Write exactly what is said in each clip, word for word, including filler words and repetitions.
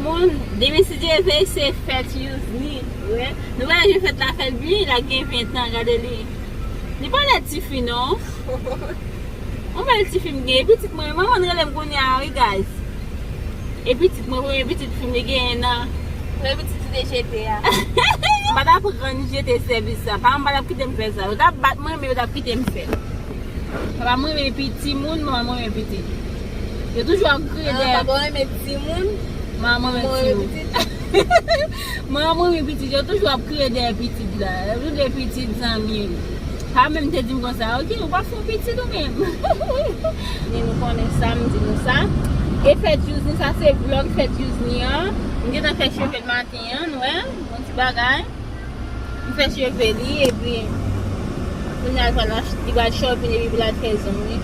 Moun, demen si Dye vle se fèt Yousni. Wi. Nou wè jan fèt la fè l byen, l ap gen ven tan, gade li. Li pa lè tifi non. Yon bèl tifi m gen. E pitit mwen, manman l rele m kounye a, wi, guys. E pitit mwen, premye pitit fi m li genyen nan. Premye pitit li te jete a. M pa t aprann jete sèvis sa. Paran m pa t ap kite m fè sa. Yo t ap bat mwen, men yo t ap kite m fè. Papa m renmen piti moun, manman m renmen pitit. Yo toujou ap kriye dèyè. Papa w renmen timoun, manman m renmen timoun. Manman m renmen pitit. Yo toujou ap kriye dèyè pitit la. Yo tou de pitit zanmi. Papa m menm te di m konsa, "Ok, ou pa fè yon pitit ou menm." Ni nou konnen sa, m di nou sa. E fèt Yousni, sa se vlòg fèt Yousni an. M gentan fè cheve l maten an, nou wè, yon ti bagay. M fè cheve li, epi kounye a l pral ach-, li pral shopping, epi pou l al fè zong li.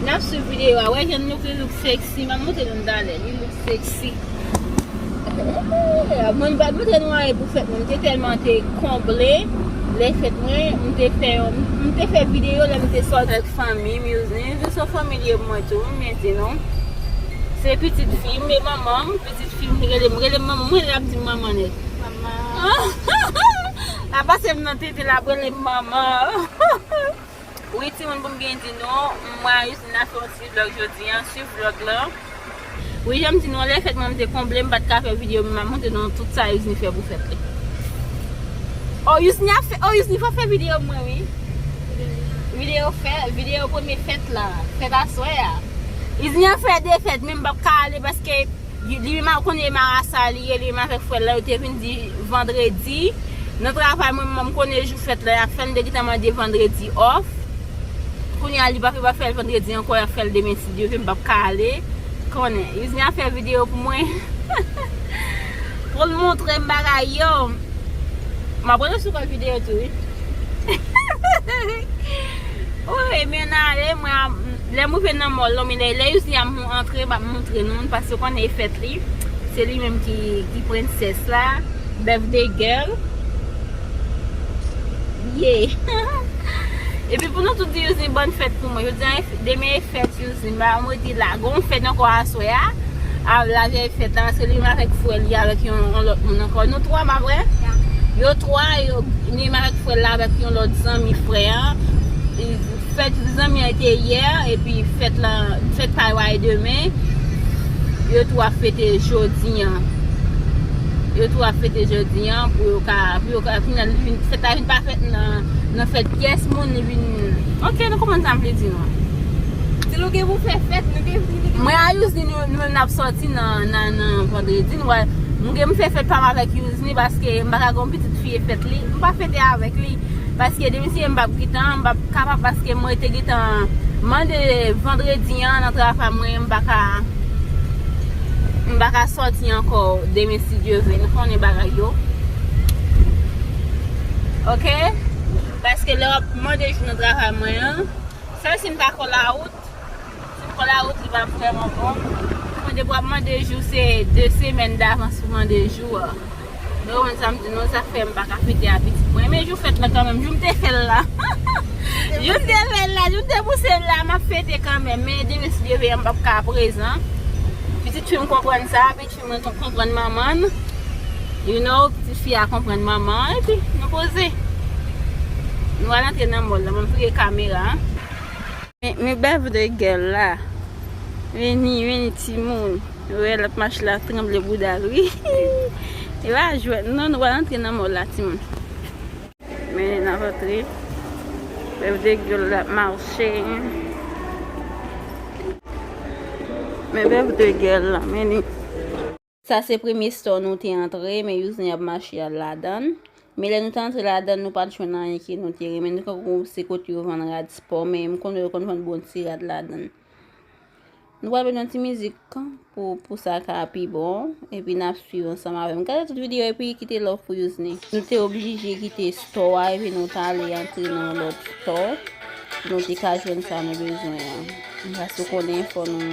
N ap swiv videyo a. Wè jan l look, li look sexy. M ap montre nou talè. Li look sexy. Mwen m pa t montre nou anyen pou fèt mwen. M te tèlman te konble. Lè fèt mwen, m te fè yon, m te fè videyo lè m te sòti avèk fanmi m, Yousni. Yousni se yon fanmi li ye pou mwen tou, m byen di nou. Se pitit fi m, e manman m, pitit fi m, li rele m, rele m manman. Mwen, l ap di m manman nèt. Manman. L ap pase m nan tete, l ap rele m manman. Wi, timoun, pou m byen di nou, mwen a Yousni n ap fè yon ti vlòg jodi a, swiv vlòg lan. Wi, jan m di nou, lè fèt mwen, m te konble, m pa t ka fè videyo, men m ap montre nou tout sa Yousni fè pou fèt li. Oh, Yousni ap fè, oh, Yousni fò fè videyo mwen, wi. Videyo fè, videyo premye fèt la, fèt aswè a. Yousni ap fè de fèt, men m p ap ka ale paske li menm a konnen marasa li ye, li menm avèk frè l la, yo te vin di vandredi. Nan travay mwen, mwen m konnen jou fèt la, y ap fè l, m te gentan mande vandredi off. Kounye a, li pa, pa fè l vandredi ankò, y ap fè l demen si Dye vle, m p ap ka ale. Konnen, Yousni ap fè videyo pou mwen. Pou l montre m bagay yo. M ap rele sou kòl videyo tou, wi. Wi, men n ale, mwen, lè m rive nan mall lan, men lè, lè Yousni ap antre, m ap montre nou, paske w konnen e fèt li. Se li menm ki, ki prensès la, birthday girl. Yeah. Epi pou nou tout di Yousni bòn fèt pou mwen. Jodi a, demen e fèt Yousni. M pa, mwen di la, gon fèt ankò aswè a. A, la vèy fèt la, paske li menm avèk frè li, avèk yon, yon lòt moun ankò. Nou twa, pa vre? Ya. Yo twa, yo, li menm avèk frè l la, avèk yon lòt zanmi frè an. E, fèt zanmi an te yè, epi fèt la, fèt pa yo a e demen. Yo tou ap fete jodi an. Yo tou ap fete jodi an pou yo ka, pou yo ka, pou yo ka, fèt la vin pa fèt nan, nan fèt pyès moun, li vin, ok, nou konprann sa m vle di nou an. Di nou gen pou fè fèt, nou gen, nou gen. Mwen a Yousni, nou, nou menm n ap sòti nan, nan, nan vandredi, nou pral, mwen gen m fè fèt pa m avèk Yousni, paske m pa ka gon pitit fi e fèt li, m pa fete avèk li, paske demen si Dye m p ap gentan, m p ap kapab, paske mwen te gentan mande vandredi an nan travay mwen, m pa ka, m pa ka sòti ankò demen si Dye vle, nou konnen bagay yo. Ok? Paske lè w ap mande jou nan travay mwen an, sèl si m ta kò lawout, si m kò lawout, li p ap vrèman bon. Mwen depi w ap mande jou, se de semèn davans pou mande jou a. Nou konprann sa m di nou, sa fè m pa ka fete a pitit mwen. Men jou fèt la kanmenm, jou m te fè l la. Jou m te fè l la, jou m te pouse l la, m ap fete kanmenm. Men demen si Dye vle, m p ap ka prezan. Pitit fi m konprann sa, pitit fi m konprann manman l. You know, pitit fi a konprann manman l, epi nou poze. Nou al antre nan mall la, m ap vire kamera. Men, men birthday girl la. Vini, vini timoun. Ou wè l ap mache la, tranble bouda l, wi. E pa jwèt non, nou pral antre nan mall la, timoun. Men n ap antre. Birthday girl la ap mache. Men birthday girl la, men li. Sa se premye store nou te antre, men Yousni ap mache al ladan l. Men lè nou te antre ladan l, nou pa t jwenn anyen ke nou te renmen. Nou tankou se kote yo vann rad spò, men m konnen yo konn vann bon ti rad ladan l. Nou pral mete yon ti mizik pou, pou sa ka pi bon, epi n ap swiv ansanm avè m. Gade tout videyo epi kite love pou Yousni. Nou te oblije kite store a, epi nou t ale antre nan yon lòt store. Nou te ka jwenn sa nou bezwen an. Paske w konnen fò nou,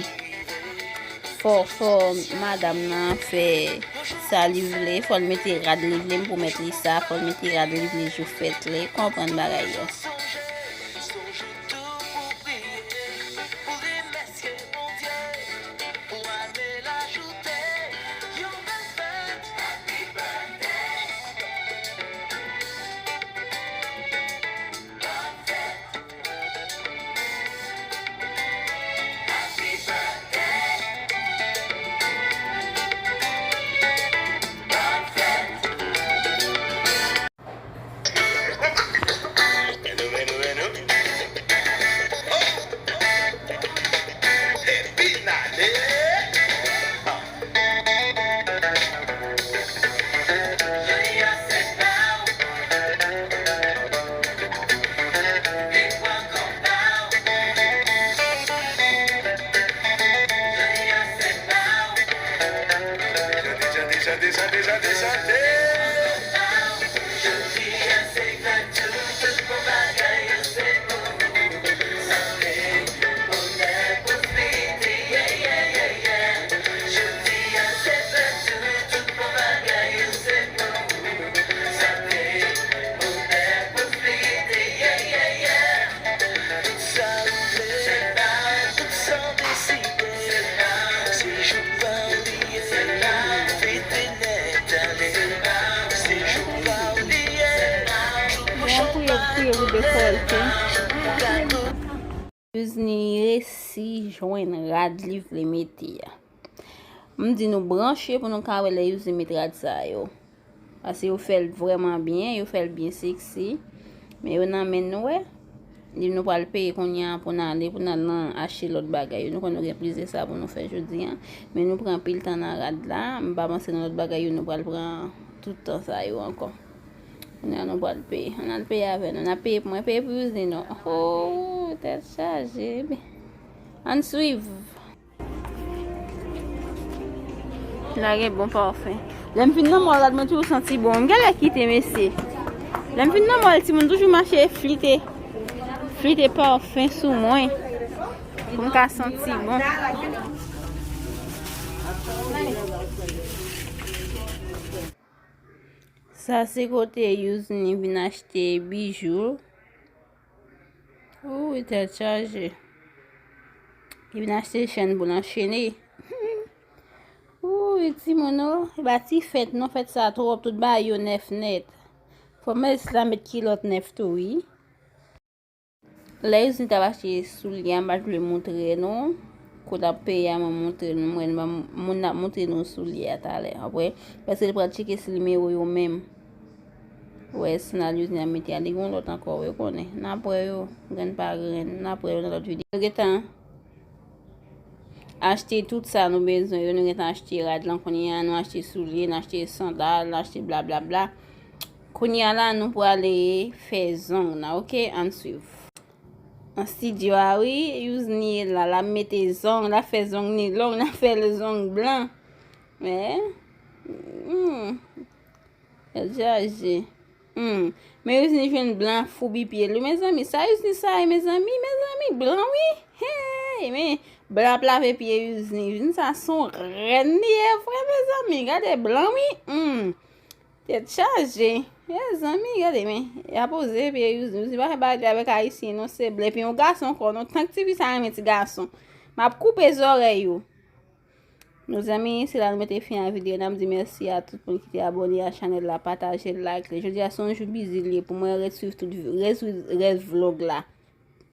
fò, fò madanm nan fè sa li vle, fò l mete rad li vle, m pwomèt li sa, fò l mete rad li vle jou fèt li, konprann bagay yo. Chante, chante, chante, chante. Bon, priye, priye pou de fòlte. Yuzny resi jwenn rad li vle mete a. M di nou branche pou nou ka wè lè Yuzny met rad sa yo. Paske yo fè l vrèman byen, yo fè l byen seksi. Men yo nan men nou, wè. Li nou pral peye kounye a pou n ale, pou n al nan achte lòt bagay yo. Nou konn nou gen plizyè sa pou nou fè jodi a. Men nou pran anpil tan nan rad la. M pa panse nan lòt bagay yo nou pral pran tout tan sa yo ankò. Kounye a nou pral peye. Ann al peye avè nou. N ap peye pou mwen, peye pou Yuzny non. Oh, tèt chaje. Ann swiv. La gen bon pafen. Lè m fin nan mòl la, mwen toujou santi bon. M gen lè kite, mesye. Lè m fin nan mòl, timoun toujou mache flite, flite pafen sou mwen. Pou m ka santi bon. Sa se kote Yuzny vin achte bijou. Wi, tèt chaje. Li vin achte chèn pou l anchene. Wi, timoun o, e pa ti fèt non, fèt sa twòp, tout bagay yo nèf nèt. Fò mès la met kilòt nèf tou, wi. Lè Yuzny t ap achte soulye a, m pa t vle montre nou. Kote l ap peye a, mwen montre nou. Mwen, moun nan ap montre nou soulye a talè. Apre, paske li pral tcheke si nimewo yo menm. Wè, sandal Yuzny ap mete a, li gen yon lòt ankò, wi, ou konnen. N ap wè yo, grenn pa grenn. N ap wè yo nan lòt videyo. Nou gentan achte tout sa nou bezwen yo. Nou gentan achte rad lan kounye a, nou achte soulye, nou achte sandal, nou achte blablabla. Kounye a la, nou prale fè zong nan, oke? Ann swiv. Nan estidyo a, wi, Yuzny ye la, l ap mete zong, l ap fè zong ni long, l ap fè l zong blan. Men, hmm, tèt chaje. Hmm. Men Yuzny jwenn blan foubi pye l, wi, mezanmi. Sa Yuzny sa ye, mezanmi, mezanmi, blan, wi. Hey, men, blan ap lave pye Yuzny. Yuzny sa se yon rèn li ye vre, mezanmi. Gade blan, wi. Hmm. Tèt chaje. Mezanmi, gade, men. Y a poze pye Yuzny. Yuzny pa fè bagay avèk ayisyen, non, se blan. Epi yon gason ankò, non. Tank tifi sa renmen ti gason. M ap koupe zòrèy yo. Mezanmi, se la nou mete fen a videyo. N ap di mèsi a tout moun ki te abòne a chanèl la, pataje, like li. Jodi a se yon jou bizi li ye pou mwen, ret swiv tout, ret swiv rès vlòg la.